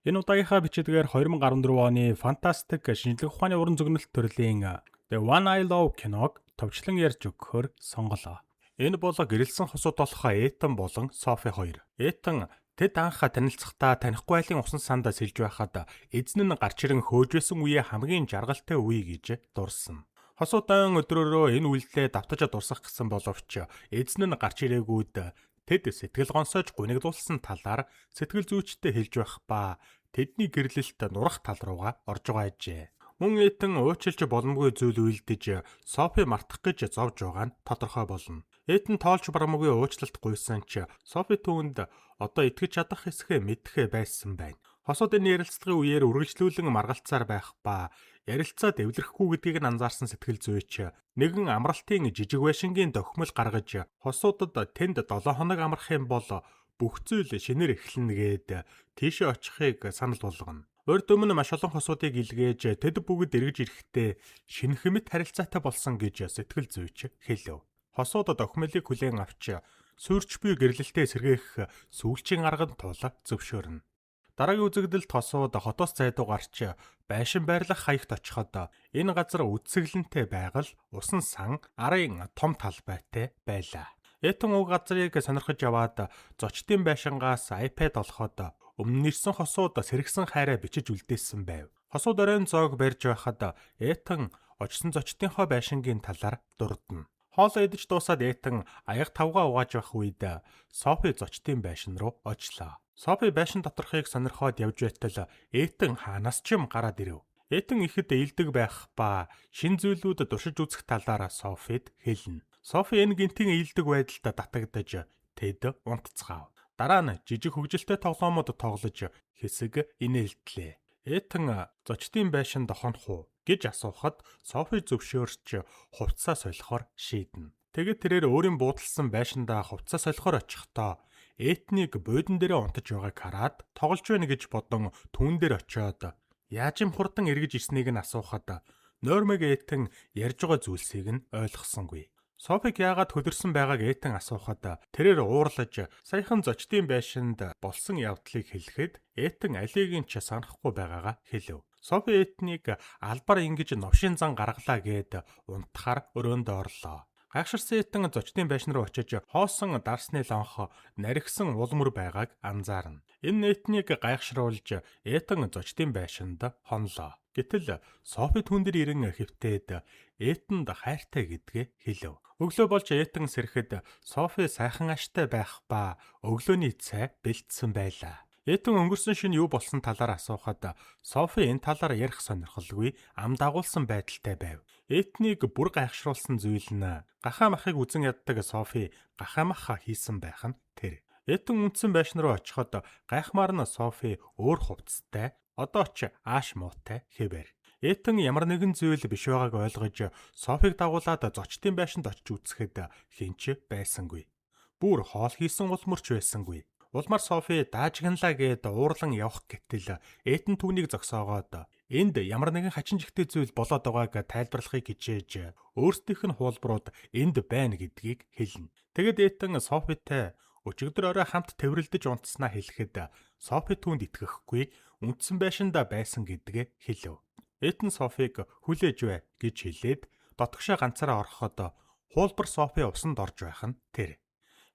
Энэ удаагийнхаа бичлэгээр 2014 оны фантастик шинжлэх ухааны уран зөгнөлт төрлийн The One I Love киног товчлон ярьж өгөхөөр сонголоо. Энэ бол гэрлэсэн хосууд болох Этан болон Софи хоёр. Этан тэд анх танилцахдаа танихгүй айлын усан сандаа сэлж байхад эзэн нь гарч ирэн хөөж байсан үеэ хамгийн жаргалтай үе гэж дурсан. Хосууд ойн өдрөөрөө энэ үйлдэлээ давтаж дурсах гэсэн боловч эзэн нь гарч ирээгүйд тэд сэтгэл гонсойж гунигдуулсан талаар сэтгэл зүйчтэй хэлж байх ба тэдний гэрлэлт нурах тал руугаа орж байгаа ажээ. Мөн Этан уучлж боломгүй зүйл үйлдэж Софи мартах гэж зовж байгаа нь тодорхой болно. Этан тоолж барамгүй уучлалт гуйсан ч Софи түүнд одоо итгэж чадах хэсгээ мэдхээ байсан байна. Хосууд энэ ярилцлагын үеэр үргэлжлүүлэн маргалцаар байх ба ярилцаад эвлэрэхгүй гэдгийг нь анзаарсан сэтгэл зүйч нэгэн амралтын жижиг байшингийн дохимол гаргаж хосуудад тэнд 7 хоног амрах юм бол бүх зүйл шинээр эхэлнэ гээд тийшээ очихыг санал болгоно. Урд өмнө маш олон хосуудыг илгээж тэд бүгд эргэж ирэхдээ шинэ хэмэт харилцаатай болсон гэж сэтгэл зүйч хэлэв. Хосууд дохимолыг хүлээн авч суурьч буй гэрлэлтээ сэргээх сүүлчийн арганд тул зөвшөөрнө. Дараагийн үзэгдэлд хосууд хотоос зайдуу гарч байшин байрлах хаягт очиход энэ газар үзэсгэлэнтэй байгаль, усан сан, арын том талбайтай байлаа. Этан уг газрыг сонирхож яваад зочдын байшингаас iPad олоход өмнө нь ирсэн хосууд сэргэсэн хайраа бичиж үлдээсэн байв. Хосууд оройн зоог барьж байхад Этан очсон зочдынхоо байшингийн талаар дурдна. Хоолоо идэж дуусаад Этан аяга тавгаа угааж байх үед Софи зочдын байшин руу очлоо. Софи байшин доторхыг сонирхоод явж байтал Этан хаанаас ч юм гараад ирэв. Этан ихэд эелдэг байх ба шинэ зүйлүүд туршиж үзэх талаар Софид хэлнэ. Софи энэ гэнэтийн эелдэг байдалд татагдаж тэд унтцгаав. Дараа нь жижиг хөгжилтэй тоглоомод тоглож хэсэг инээлтлээ. Этан зочдын байшинд хонох уу гэж асуухад Софи зөвшөөрч хувцсаа солихоор шийднэ. Тэгээд тэрээр өөрийн буудалсан байшиндаа хувцсаа солихоор очихдоо Этнийг буудан дээрээ унтаж байгааг хараад тоглож байна гэж бодон түүн дээр очиод яаж юм хурдан эргэж ирснийг нь асуухад нойрмог Этан ярьж байгаа зүйлсийг нь ойлгосонгүй. Софиг яагаад хөлөрсөн байгааг Этан асуухад тэрээр уурлаж саяхан зочдын байшинд болсон явдлыг хэлэхэд Этан алийг нь ч санахгүй байгаагаа хэлэв. Софи Этнийг албаар ингэж новшийн зан гаргалаа гээд унтахаар өрөөндөө орлоо. Гайхширсан Этан зочдын байшин руу очиж хоосон дарсны лонх наригсан улмөр байгааг анзаарна. Энэ Этнийг гайхшруулж Этан зочдын байшинд хонлоо. Гэтэл Софи түүн дээр ирэн хэвтээд Этанд хайртай гэдгээ хэлэв. Өглөө болж Этан сэрэхэд Софи сайхан аштай байх ба өглөөний цай бэлдсэн байлаа. Этан өнгөрсөн шөнө юу болсон талаар асуухад Софи энэ талаар ярих сонирхолгүй ам дагуулсан байдалтай байв. Этнийг бүр гайхшруулсан зүйл нь гахаа махыг үзэн яддаг Софи гахаа мах хийсэн байх нь тэр. Этан үндсэн байшин руу очиход гайхмаар нь Софи өөр хувцастай, одоо ч ааш муутай хэвээр. Этан ямар нэгэн зүйл биш байгааг ойлгож Софиг дагуулад зочдын байшинд очиж үзэхэд хэн ч байсангүй. Бүр хоол хийсэн улмөрч байсангүй. Улмаар Софи даажигналаа гээд уурлан явах гэтэл Этан түүнийг зогсоогоод энд ямар нэгэн хачин жигтэй зүйл болоод байгааг тайлбарлахыг хичээж өөрсдийнх нь хуулбарууд энд байна гэдгийг хэлнэ. Тэгэд Этан Софитай өчигдөр орой хамт тэврэлдэж унтснаа хэлэхэд Софи түүнд итгэхгүй үндсэн байшиндаа байсан гэдгээ хэлэв. Этан Софиг хүлээж бай гэж хэлээд дотгошоо ганцаараа ороход хуулбар Софи усанд орж байх нь тэр.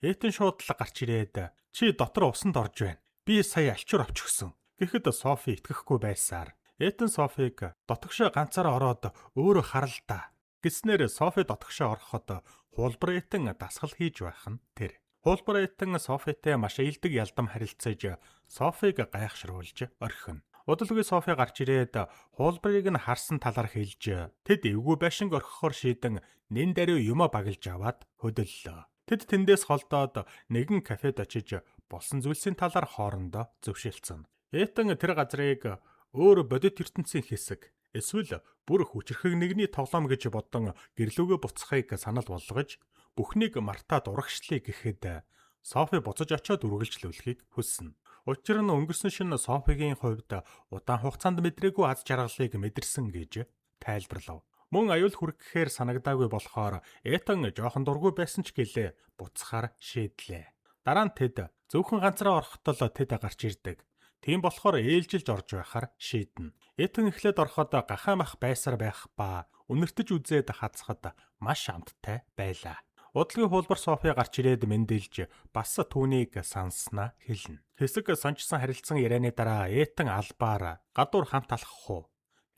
Этан шууд л гарч ирээд чи дотор усанд орж байна. Би сая альчуур авч өгсөн. Гэхэд Софи итгэхгүй байсаар Этан Софиг дотгошоо ганцаараа ороод өөрөө харал та гэснээр Софи дотгошоо ороход хуулбар Этан дасгал хийж байх нь тэр. Хуулбар Этан Софитэй маш эелдэг ялдам харилцаж Софиг гайхшруулж орхино. Удалгүй Софи гарч ирээд хуулбарыг нь харсан талаар хэлж тэд эвгүй байшинг орхихоор шийдэн нэн даруй юмаа баглаж аваад хөдөллөө. Тэд тэндээс холдоод нэгэн кафед очиж болсон зүйлсийн талаар хоорондоо зөвшилцсөн. Этан тэр газрыг өөр бодит ертөнцийн хэсэг эсвэл бүр хүчирхэг нэгний тоглоом гэж бодон гэрлүүгээ буцахыг санал болгож бүхнийг мартаад урагшлая гэхэд Софи буцаж очиод үргэлжлүүлэхийг хүснэ. Учир нь өнгөрсөн шөнө Софигийн хувьд удаан хугацаанд мэдрээгүй аз жаргалыг мэдэрсэн гэж тайлбарлав. Мөн аюул хүргэхээр санагдаагүй болохоор Этан жоохон дургүй байсан ч гэлээ буцахаар шийдлээ. Дараа нь тэд зөвхөн ганцаараа ороход л тэд гарч ирдэг. Тийм болохоор ээлжилж орж байхаар шийднэ. Этан эхлээд ороход гахаан мах байсаар байх ба үнэртэж үзээд хазхад маш амттай байлаа. Удалгүй хуулбар Софи гарч ирээд мэндэлж бас түүнийг санснаа хэлнэ. Хэсэг сонжсон харилцан ярианы дараа Этан албаар гадуур хамт алхах уу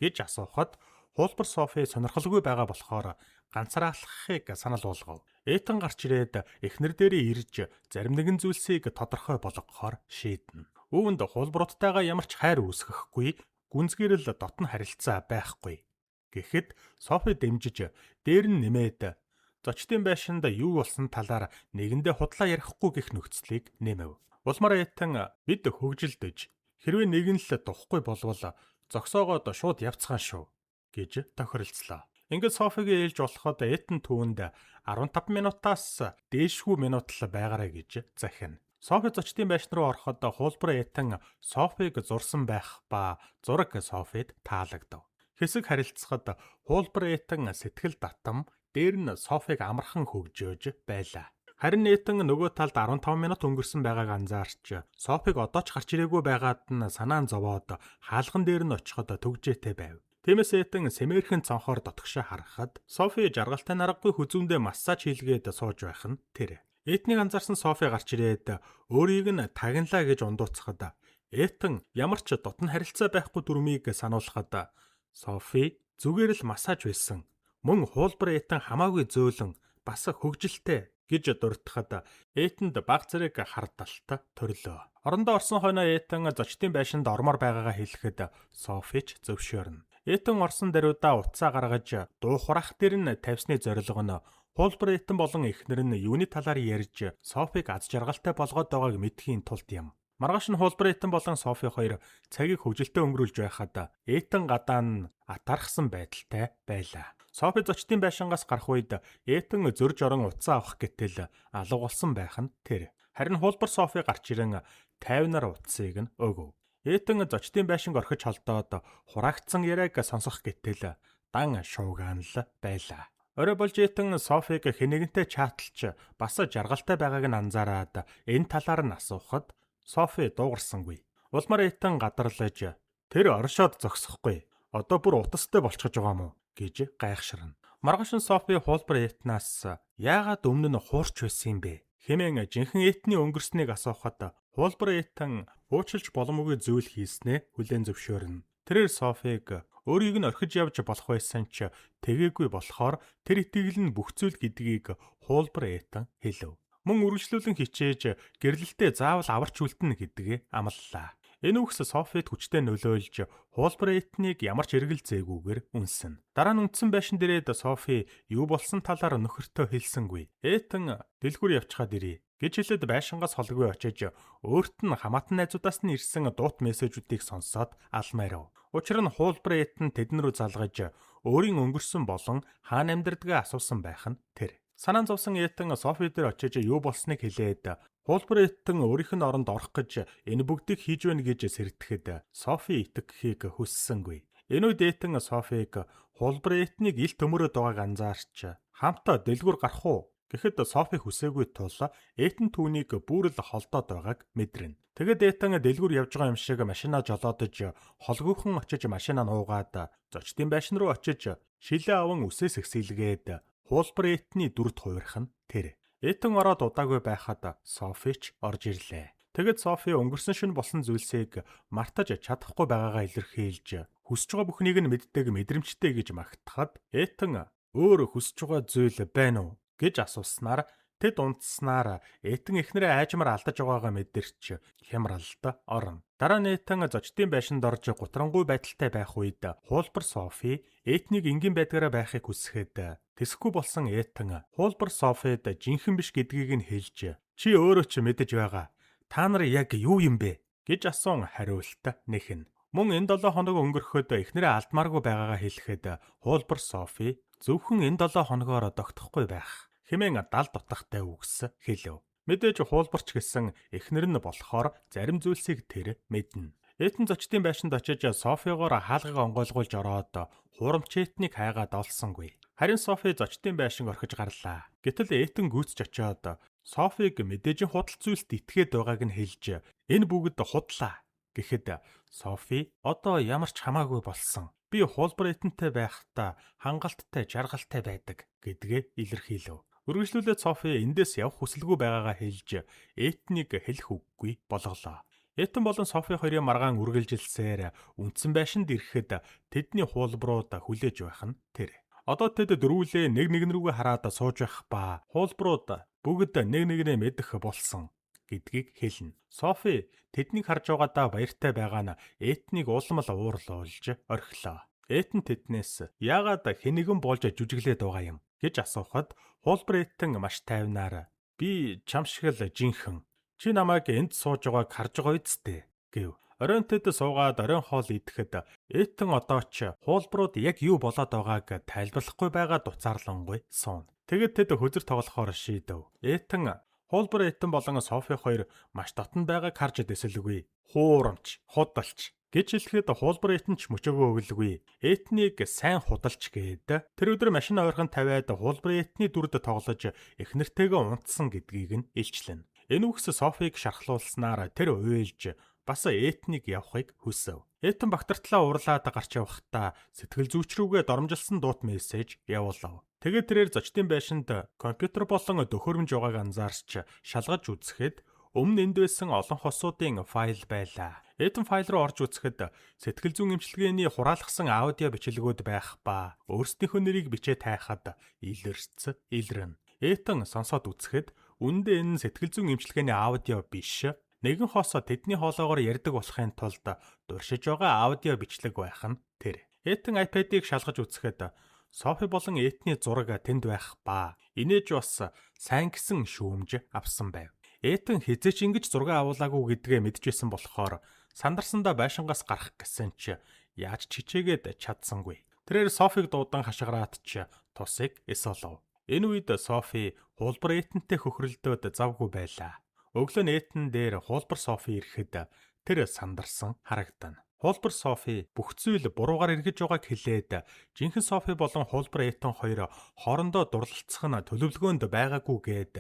гэж асуухад хуулбар Софи сонирхолгүй байгаа болохоор ганцаараа алхахыг санал болгов. Этан гарч ирээд эхнэр дээрээ ирж зарим нэгэн зүйлсийг тодорхой болгохоор шийднэ. Үүнд хуулбаруудтайгаа ямар ч хайр үүсгэхгүй, гүнзгийрэл дотн харилцаа байхгүй. Гэхэд Софи дэмжиж дээр нь нэмээд зочдын байшинд юу болсон талаар нэгэндээ худлаа ярихгүй гэх нөхцөлийг нэмэв. Улмаар Этан бид хөгжилдөж хэрвээ нэг нь л тухгүй болвол зогсоогоод шууд явцгаан шүү гэж тохиролцлоо. Ингээд Софигийн ээлж болоход Этан түүнд 15 минутаас дээшгүй минут л байгаарай гэж захина. Софи зочдын байшин руу ороход хуулбар Этан Софиг зурсан байх ба зураг Софид таалагдав. Хэсэг харилцахад хуулбар Этан сэтгэл татам дээр нь Софиг амархан хөгжөөж байлаа. Харин Этан нөгөө талд 15 минут өнгөрсөн байгааг анзаарч Софиг одоо ч гарч ирээгүй байгаад нь санаан зовоод хаалган дээр нь очиход түгжээтэй байв. Тиймээс Этан сэмэрхэн цонхоор дотгошоо харахад Софи жаргалтай наргагүй хүзүүндээ массаж хийлгээд сууж байх нь тэр. Этнийг анзаарсан Софи гарч ирээд өөрийг нь тагналаа гэж ундууцхад Этан ямар ч дотн харилцаа байхгүй дүрмийг сануулхад Софи зүгээр л массаж байсан. Мөн хуулбар Этан хамаагүй зөөлөн бас хөгжилтэй гэж дурдхад Этэнд баг зэрэг хардалт төрлөө. Орондоо орсон хойноо Этан зочдын байшинд ормоор байгаагаа хэлэхэд Софи ч зөвшөөрнө. Этан орсон даруйдаа утсаа гаргаж дуу хураах дээр нь тавьсны зорилго нь хуулбар Этан болон эхнэр нь юуны талаар ярьж Софиг аз жаргалтай болгоод байгааг мэдэхийн тулд юм. Маргааш нь хуулбар Этан болон Софи хоёр цагийг хөгжилтэй өнгөрүүлж байхад Этан гадаа нь атаархсан байдалтай байлаа. Софи зочдын байшингаас гарах үед Этан зөрж орон утсаа авах гэтэл алга болсон байх нь тэр. Харин хуулбар Софи гарч ирэн тайвнаар утсыг нь өгөв. Этан зочдын байшинг орхиж холдоод хураагдсан яриаг сонсох гэтэл дан шуугаан л байлаа. Орой болж Этан Софиг хэнэгэнтэй чаталж бас жаргалтай байгааг нь анзаараад энэ талаар нь асуухад Софи дуугарсангүй. Улмаар Этан гадарлаж тэр оршоод зогсохгүй. Одоо бүр утастай болчихож байгаа мó гэж гайхширна. Маргааш нь Софи хуулбар Этнаас яагаад өмнө нь хуурч байсан юм бэ хэмээн жинхэнэ Этний өнгөрснийг асуухад хуулбар Этан уучлж боломгүй зүйл хийснээ хүлээн зөвшөөрнө. Тэрээр Софиг өөрийг нь орхиж явж болох байсан ч тэгээгүй болохоор тэр итгэл нь бүх зүйл гэдгийг хуулбар Этан хэлв. Мөн үргэлжлүүлэн хичээж гэрлэлтээ заавал аварч үлдэнэ гэдгээ амлалаа. Энэ үгс Софид хүчтэй нөлөөлж хуулбар Этнийг ямар ч эргэлзээгүйгээр үнсэн. Дараа нь үндсэн байшин дээрээ Софи юу болсон талаар нөхөртөө хэлсэнгүй. Этан дэлгүүр явчихад ирье гэж хэлээд байшингаас холгүй очиж өөрт нь хамаатан найзуудаас нь ирсэн дуут мессежүүдийг сонсоод алмайрав. Учир нь хуулбар Этан тэдэн рүү залгаж өөрийн өнгөрсөн болон хаана амьдардагаа асуусан байх нь тэр. Санаан зовсон Этан Софи дээр очиж юу болсныг хэлээд хуулбар Этан өөрийнх нь оронд орох гэж энэ бүгдийг хийж байна гэж сэрдэхэд Софи итгэхийг хүссэнгүй. Энэ үед Этан Софиг хуулбар Этнийг ил төмөрөөд байгааг анзаарч хамтаа дэлгүүр гарах уу гэхэд Софи хүсээгүй тул Этан түүнийг бүрэл холдоод байгааг мэдрэнэ. Тэгээд Этан дэлгүүр явж байгаа юм шиг машинаа жолоодож холгүйхан очиж машинаа нуугаад зочдын байшин руу очиж шилээ аван үсээ сэгсийлгээд хуулбар Этний дүрд хувирах нь тэр. Этан ороод удаагүй байхад Софи ч орж ирлээ. Тэгэд Софи өнгөрсөн шөнө болсон зүйлсийг мартаж чадахгүй байгаагаа илэрхийлж хүсэж байгаа бүхнийг нь мэддэг мэдрэмжтэй гэж магтахад Этан өөр хүсэж байгаа зүйл байна уу гэж асууснаар тэд унтснаар Этан эхнэрээ айжмаар алдаж байгаагаа мэдэрч хямралд орно. Дараа нь Этан зочдын байшинд орж гутрангуй байдалтай байх үед хуулбар Софи Этнийг энгийн байдгаараа байхыг хүсэхэд тэсэхгүй болсон Этан хуулбар Софид жинхэнэ биш гэдгийг нь хэлж чи өөрөө ч мэдэж байгаа. Та нар яг юу юм бэ гэж асуун хариулт нэхнэ. Мөн энэ 7 хоног өнгөрөхөд эхнэрээ алдмааргүй байгаагаа хэлэхэд хуулбар Софи зөвхөн энэ 7 хоногоор тогтохгүй байх хэмээн далд утгатай үгс хэлв. Мэдээж хуулбарч гэсэн эхнэр нь болохоор зарим зүйлсийг тэр мэднэ. Этэн зочдын байшинд очиж Софигоор хаалгыг онгойлгуулж ороод хуурамч Этнийг хайгаад олсонгүй. Харин Софи зочдын байшинг орхиж гарлаа. Гэтэл Этэн гүйцэж очиод Софиг мэдээж худал зүйлд итгээд байгааг нь хэлж энэ бүгд худлаа Гэхэд Софи одоо ямар ч хамаагүй болсон. Би хуулбар Этэнтэй байхдаа хангалттай жаргалтай байдаг гэдгээ илэрхийлэв. Үргэлжлүүлээд Софи эндээс явах хүсэлгүй байгаагаа хэлж Этнийг хэлэх үггүй болголоо. Этэн болон Софи хоёрын маргаан үргэлжилсээр үндсэн байшинд ирэхэд тэдний хуулбарууд хүлээж байх нь тэр. Одоо тэд дөрвүүлээ нэг нэгэн рүүгээ хараад сууж байх ба хуулбарууд бүгд нэг нэгнээ мэдэх болсон гэдгийг хэлнэ. Софи тэднийг харж байгаадаа баяртай байгаа нь Этнийг улам л уурлуулж орхилоо. Этэн тэднээс яагаад хэнэгэн болж жүжиглээд байгаа юм гэж асуухад хуулбар Этэн маш тайвнаар би чам шиг л жинхэнэ. Чи намайг энд сууж байгааг харж байгаа биз дээ гэв. Оройн тэд суугаад оройн хоол идэхэд Этэн одоо ч хуулбарууд яг юу болоод байгааг тайлбарлахгүй байгаа дуцаарлангүй сууна. Тэгэд тэд хөзөр тоглохоор шийдэв. Этэн хуулбар Этэн болон Софи хоёр маш дотн байгааг харж дэсэлгүй. Хуурамч, худалч гэж хэлэхэд хуулбар Этэн ч мөчөөгөө өглөгүй. Этнийг сайн худалч гээд тэр өдөр машин ойрхон тавиад хуулбар Этний дүрд тоглож эхнэртэйгээ унтсан гэдгийг нь илчлэнэ. Энэ үгс Софиг шархлуулснаар тэр уйлж бас Этнийг явахыг хүсэв. Этэн багтартлаа уурлаад гарч явахдаа сэтгэл зүйч рүүгээ доромжилсан дуут мессеж явуулав. Тэгээд тэрээр зочдын байшинд компьютер болон төхөөрөмж байгааг анзаарч шалгаж үзэхэд өмнө энд байсан олон хосуудын файл байлаа. Этэн файл руу орж үзэхэд сэтгэл зүйн эмчилгээний хураалгасан аудио бичлэгүүд байх ба өөрсдийнхөө нэрийг бичээ тайхад илэрц илрэн. Этэн сонсоод үзэхэд үүндээ энэ сэтгэл зүйн эмчилгээний аудио биш. Нэгэн хосоо тэдний хоолоогоор ярьдаг болохын тулд дуршиж байгаа аудио бичлэг байх нь тэр. Этэн iPad-ыг шалгаж үзэхэд Софи болон Этний зураг тэнд байх ба инээж бас сайн гэсэн шүүмж авсан байв. Этэн хэзээ ч ингэж зураг авуулаагүй гэдгээ мэдчихсэн болохоор сандарсандаа байшингаас гарах гэсэн чи яаж ч хичээгээд чадсангүй. Тэрээр Софиг дуудан хашгираат ч тусыг эсолов. Энэ үед Софи хуулбар Этэнтэй хөхрөлдөөд завгүй байлаа. Өглөө нь Этэн дээр хуулбар Софи ирэхэд тэр сандарсан харагдана. Хуулбар Софи бүх зүйл буруугаар эргэж байгааг хэлээд жинхэнэ Софи болон хуулбар Этэн хоёр хоорондоо дурлалцах нь төлөвлөгөөнд байгаагүй гээд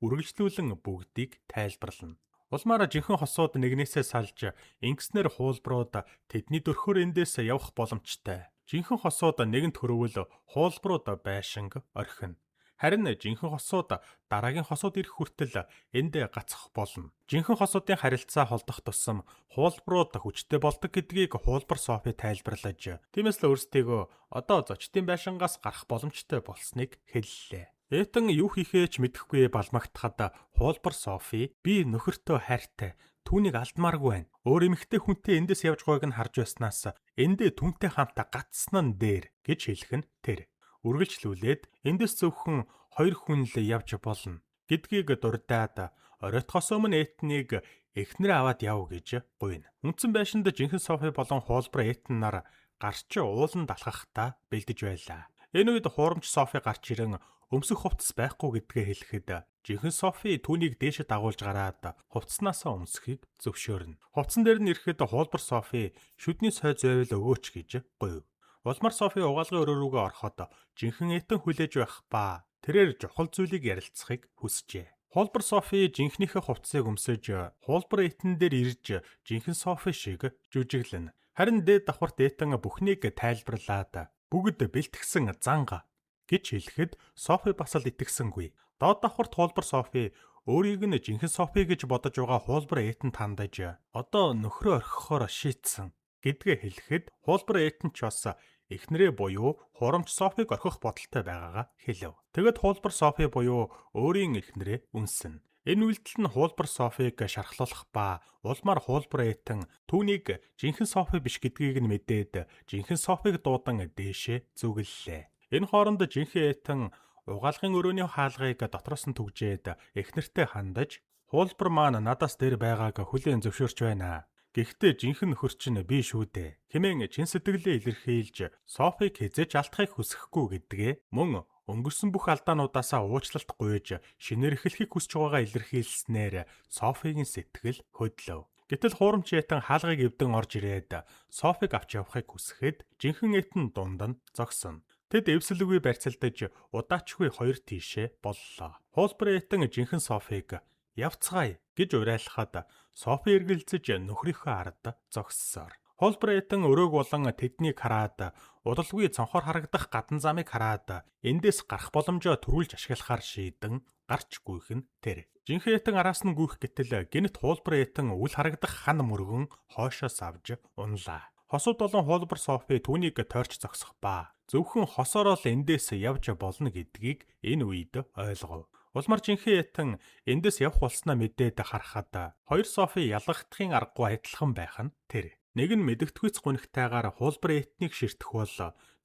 үргэлжлүүлэн бүгдийг тайлбарлана. Улмаар жинхэнэ хосууд нэгнээсээ салж ингэснээр хуулбарууд тэдний дөрхөөр эндээс явах боломжтой. Жинхэнэ хосууд нэгэнт хөрвөл хуулбарууд байшинг орхино. Харин жинхэнэ хосууд дараагийн хосууд ирэх хүртэл энд гацах болно. Жинхэнэ хосуудын харилцаа холдох тусам хуулбарууд хүчтэй болдог гэдгийг хуулбар Софи тайлбарлаж, тиймээс л өөрсдийгөө одоо зочдын байшингаас гарах боломжтой болсныг хэллээ. Этэн юу хийхээ ч мэдэхгүй балмагтахад хуулбар Софи би нөхөртөө хайртай, түүнийг алдмааргүй байна. Өөр эмэгтэй хүнтэй эндээс явж байгааг нь харж байснаас эндээ түүнтэй хамт гацсан нь дээр гэж хэлэх нь тэр. Үргэлжлүүлээд эндээс зөвхөн хоёр хүн л явж болно гэдгийг дурдаад оройтхоос өмнө Этнийг эхнэрээ аваад яв гэж гуйна. Үндсэн байшинд жинхэнэ Софи болон хуулбар Этэн нар гарч ууланд алхахдаа бэлдэж байлаа. Энэ үед хуурамч Софи гарч ирэн өмсөх хувцас байхгүй гэдгээ хэлэхэд жинхэнэ Софи түүнийг дээшээ дагуулж гараад хувцснаасаа өмсөхийг зөвшөөрнө. Хувцсан дээр нь ирэхэд хуулбар Софи шүдний сой зайвал өгөөч гэж гуйв. Улмаар Софи угаалгын өрөө рүүгээ ороход жинхэнэ Этэн хүлээж байх ба тэрээр чухал зүйлийг ярилцахыг хүсжээ. Хуулбар Софи жинхнийхээ хувцсыг өмсөж хуулбар Этэн дээр ирж жинхэнэ Софи шиг жүжиглэнэ. Харин дээд давхарт Этэн бүхнийг тайлбарлаад бүгд бэлтгэсэн занга гэж хэлэхэд Софи бас л итгэсэнгүй. Доод давхарт хуулбар Софи өөрийг нь жинхэнэ Софи гэж бодож байгаа хуулбар Этэнд хандаж одоо нөхрөө орхихоор шийдсэн гэдгээ хэлэхэд хуулбар Этэн ч бас эхнэрээ буюу хуурамч Софиг орхих бодолтой байгаагаа хэлэв. Тэгэд хуулбар Софи буюу өөрийн эхнэрээ үнсэн. Энэ үйлдэл нь хуулбар Софиг шархлуулах ба улмаар хуулбар Этэн түүнийг жинхэнэ Софи биш гэдгийг нь мэдээд жинхэнэ Софиг дуудан дээшээ зүгэллээ. Энэ хооронд жинхэнэ Этэн угаалгын өрөөний хаалгыг дотроос нь түгжээд эхнэртэй хандаж хуулбар маань надаас дээр байгааг хүлээн зөвшөөрч байна. Гэхдээ жинхэнэ нөхөр чинь би шүү дээ. Хэмээн чин сэтгэлээ илэрхийлж Софиг хэзээ ч алдахыг хүсэхгүй гэдгээ мөн өнгөрсөн бүх алдаануудаасаа уучлалт гуйж шинээр эхлэхийг хүсэж байгаагаа илэрхийлснээр Софигийн сэтгэл хөдлөв. Гэтэл хуурамч Этэн хаалгыг эвдэн орж ирээд Софиг авч явахыг хүсэхэд жинхэнэ Этэн дунд нь зогсон. Тэд эвсэлгүй барьцалдаж удаачгүй хоёр тийшээ боллоо. Хуулбар Этэн жинхэнэ Софиг Явцгаая гэж уриалхад Софи эргэлзэж нөхрийнхөө ард зогссоор. Хуулбар Этан өрөөг болон тэднийг хараад, удалгүй цонхоор харагдах гадна замыг хараад, эндээс гарах боломжоо түрүүлж ашиглахаар шийдэн гарч гүйх нь тэр. Жинхэнэ Этан араас нь гүйх гэтэл гэнэт хуулбар Этан үл харагдах хан мөргөн хойшоос авч унлаа. Хосууд болон хуулбар Софи түүнийг тойрч зогсох ба зөвхөн хосоороо л эндээс явж болно гэдгийг энэ үед ойлгов. Улмаар жинхэнэ Этан эндээс явах болсноо мэдээд харахад хоёр Софи ялгагдахын аргагүй адилхан байх нь тэр. Нэг нь мэдэгдэхүйц гунигтайгаар хуулбар Этнийг ширтэх бол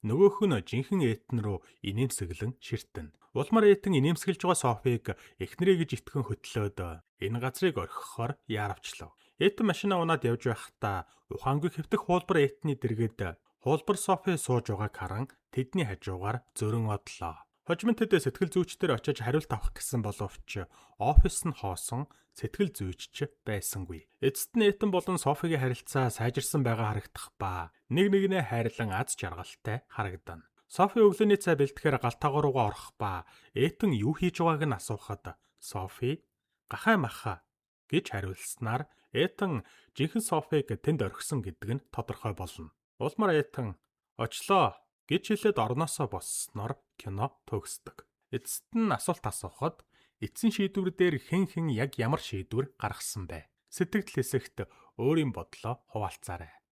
нөгөөх нь жинхэнэ Этэн рүү инээмсэглэн ширтэнэ. Улмаар Этэн инээмсэглэж байгаа Софиг эхнэрээ гэж итгэн хөтлөөд энэ газрыг орхихоор яаравчлав. Этэн машина унаад явж байхдаа ухаангүй хэвтэх хуулбар Этний дэргэд хуулбар Софи сууж байгааг харан тэдний хажуугаар зөрөн одлоо. Хожим нь тэд сэтгэл зүйчдэр очиж хариулт авах гэсэн боловч офис нь хоосон, сэтгэл зүйч ч байсангүй. Эцэст нь Этэн болон Софигийн харилцаа сайжирсан байгаа харагдах ба нэг нэгнээ хайрлан аз жаргалтай харагдана. Софи өглөөний цай бэлтгэхээр гал тогоо руугаа орох ба Этэн юу хийж байгааг нь асуухад Софи "Гахай маха" гэж хариулснаар Этэн жинхэнэ Софиг тэнд орхисон гэдэг нь тодорхой болно. Улмаар Этэн "Очлоо" гэж хэлээд орноосоо боссноор кино төгсдөг. Эцэст нь асуулт асуухад эцсийн шийдвэр дээр хэн хэн яг ямар шийдвэр гаргасан бэ? Сэтгэгдэл хэсэгт өөрийн бодлоо хуваалцаарай.